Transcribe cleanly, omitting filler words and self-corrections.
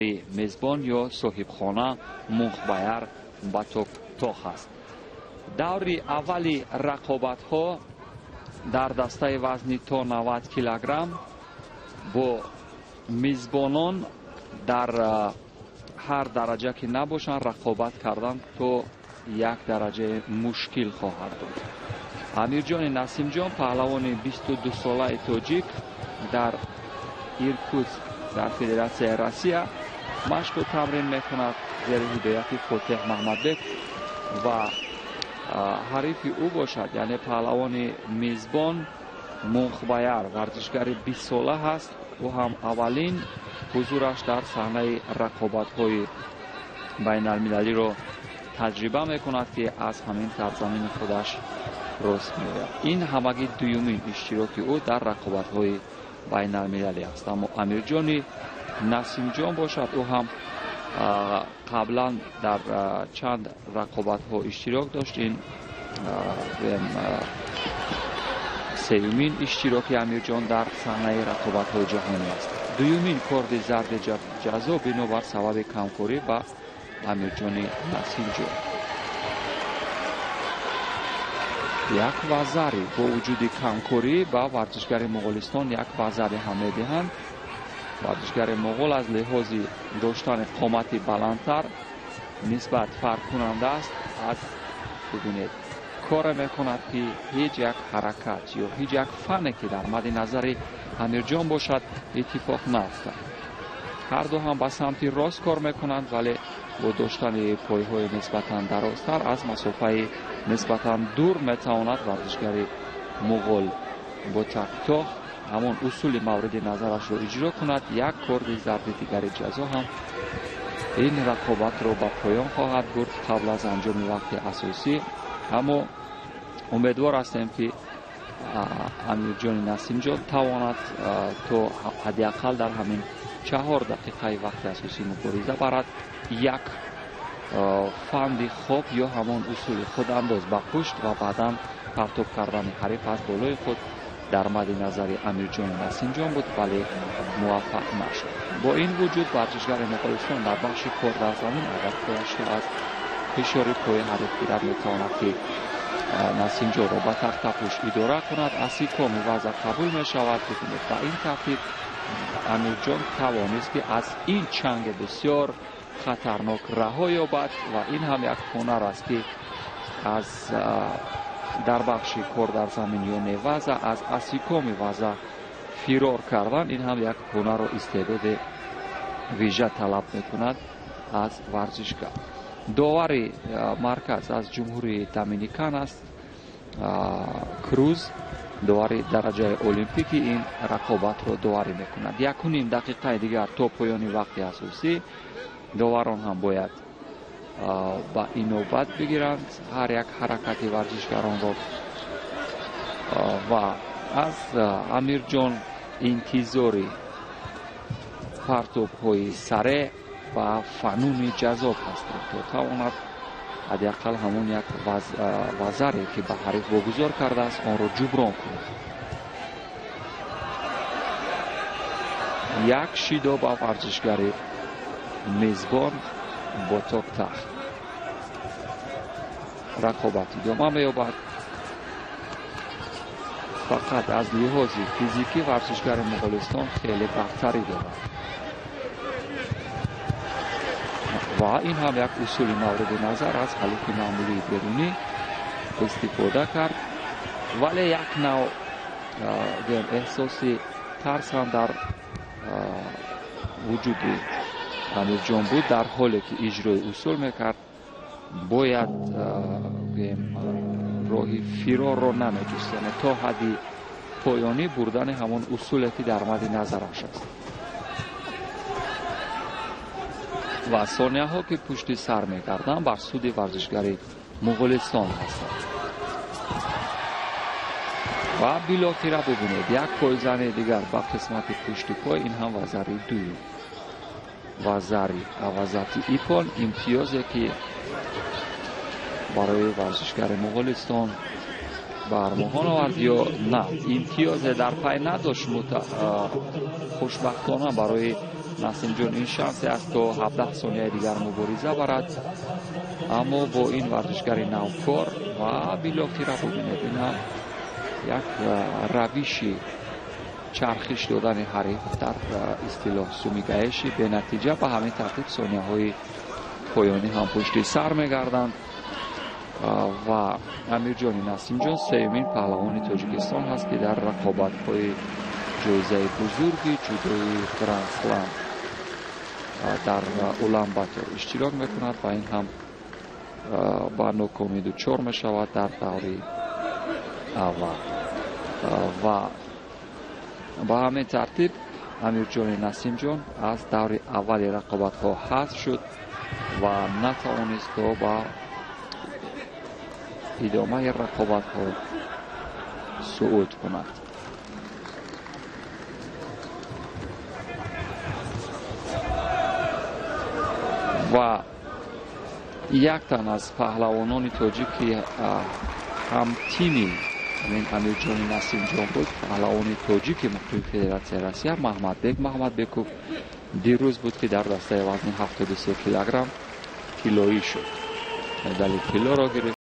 Мезбон ё соҳибхона Мунхбаяр Батоктох аст. Даври аввали рақобатҳо дар дастаи вазни то 90 килограмм бо мизбонон дар ҳар дараҷа ки набошанд, рақобат кардан то як дараҷаи мушкил хоҳад буд. Амирҷони Насимҷон, паҳлавони 22-солаи тоҷик, дар Иркутск, дар Федератсияи Россия машқу тамрин мекунад зери ҳидояти Фотеҳ Маҳмадбек ва ҳарифи ӯ бошад, яъне паҳлавони мизбон Мунхбаяр, варзишгари 20-сола ҳаст. Ӯ ҳам аввалин ҳузураш дар саҳнаи рақобатҳои байналмилалиро таҷриба мекунад, ки аз ҳамин сарзамини худаш рост меояд. Ин ҳамагӣ дуюмин иштироки ӯ дар рақобатҳои байналмилалӣ аст. Аммо Амирҷони Насимҷон бошад, ӯ ҳам қаблан дар чанд рақобатҳо иштирок дошт. Ин сеюмин иштироки Амирҷон дар саҳнаи рақобатҳои ҷаҳонӣ аст. Дуюмин корди зарди ҷазо бинобар сабаби камкорӣ ба Амирҷони Насимҷон. Як вазари бо вуҷуди камкорӣ ба варзишгари Моғолистон як вазари ҳам медиҳанд. Варзишгари моғол аз лиҳози доштани қомати баландтар нисбат фарқкунанда аст. Аз бибинед, коре мекунад, ки ҳеҷ як ҳаракат ё ҳеҷ як фане ки дар мадди назари Амирҷон бошад, иттифоқ наафтад. Ҳарду ҳам ба самти рост кор мекунанд, вале бо доштани пойҳои нисбатан дарозтар аз масофаи нисбатан дур метавонад варзишгари муғол бо тактоҳ ҳамон усули мавриди назарашро иҷро кунад. Як корди зарди дигари ҷазо ҳам ин рақобатро ба поён хоҳад бурд қабл аз анҷоми вақти асосӣ. Аммо умедвор ҳастем, ки Амирҷони Насимҷон тавонад то ҳадди ақал дар ҳамин 4 дақиқаи вақти асосӣ мубориза барад. Як фанди хоб ё ҳамон усули худандоз ба пушт ва баъдан партоб кардани ҳариф аз болои худ дар мадди назари Амирҷони Насимҷон буд, вале муваффақ нашуд. Бо ин вуҷуд варзишгари Моғолистон дар бахши кор дар замин, агар пояшро аз фишори пои ҳариф гирад, метавонад, ки Насимҷонро ба тахтапӯш идора кунад. Асикоми вазъа қабул мешавад. Бибинед, ба ин тартиб Амирҷон тавонист, ки аз ин чанги бисёр хатарнок раҳо ёбад ва ин ҳам як ҳунар аст, ки аз дар бахши кор дар замин ё неваза аз асикоми ваза фирор кардан, ин ҳам як ҳунару истеъдоди вижа талаб мекунад аз варзишгар. Довари марказ аз Ҷумҳурии Доминикан аст, Круз, довари дараҷаи олимпикӣ ин рақобатро доварӣ мекунад. 1,5 дақиқаи дигар то поёни вақти асосӣ. Доварон ҳам бояд ба инобат бигиранд ҳар як ҳаракати варзишгаронро ва аз Амирҷон интизори партобҳои сареъ ва фануни ҷазоб ҳастем, то тавонад ҳадди ақал ҳамон як вазаре, ки ба ҳариф вогузор кардааст, онро ҷуброн кунад. Як шидо ба варзишгари мезбон Ботоктах. Рақобат идома меёбад. Фақат аз лиҳози физикӣ варзишгари Моғолистон хеле бартарӣ дорад ва ин ҳам як усули мавриди назар аз ҳалуфи маъмулии берунӣ истифода кард, вале як нав эҳсоси тарс ҳам дар вуҷуди Амирҷон буд. Дар ҳоле ки иҷрои усул мекард, бояд гӯем, роҳи фирорро намеҷуст, яъне то ҳадди поёнӣ бурдани ҳамон усуле, ки дар мадди назараш аст. Ва сонияҳо, ки пушти сар мегарданд, бар суди варзишгари Муғулистон ҳастанд. Ва билохира бибинед, як пойзани дигар ба қисмати пушти пой, ин ҳам вазари дуюм, вазари авазати ипон, имтиёзе ки барои варзишгари Муғулистон Ба армуғон овард ё на, имтиёзе дар пай надошт. Хушбахтона барои Насимҷон ин шансе аст, то 17 сонияи дигар мубориза барад, аммо бо ин варзишгари навкор. Ва билохира бубинед, ин ҳам як равиши чархиш додани ҳариф, дар истилоҳ сумигаеши бенатиҷа. Ба ҳамин тартиб сонияҳои поёнӣ ҳам пушти сар мегарданд ва Амирҷони Насимҷон сеюмин паҳлавони Тоҷикистон ҳаст, ки дар рақобатҳои ҷоизаи бузурги ҷудои Гранд-слам дар Улан-Батор иштирок мекунад ва ин ҳам ба нокомӣ дучор мешавад дар даври аввал. Ва ба ҳамин тартиб Амирҷони Насимҷон аз даври аввали рақобатҳо ҳазф шуд ва натавонист то ба идомаи рақобатҳо сууд кунад. Ва як тан аз паҳлавонони тоҷик, ки ҳамтими ҳамин Амирҷони Насимҷон буд, паҳлавони тоҷики муқими Федератсияи Россия Маҳмадбек Маҳмадбеков, дирӯз буд, ки дар дастаи вазни 73 килограмм тиллоӣ шуд, медали тиллоро гирифт.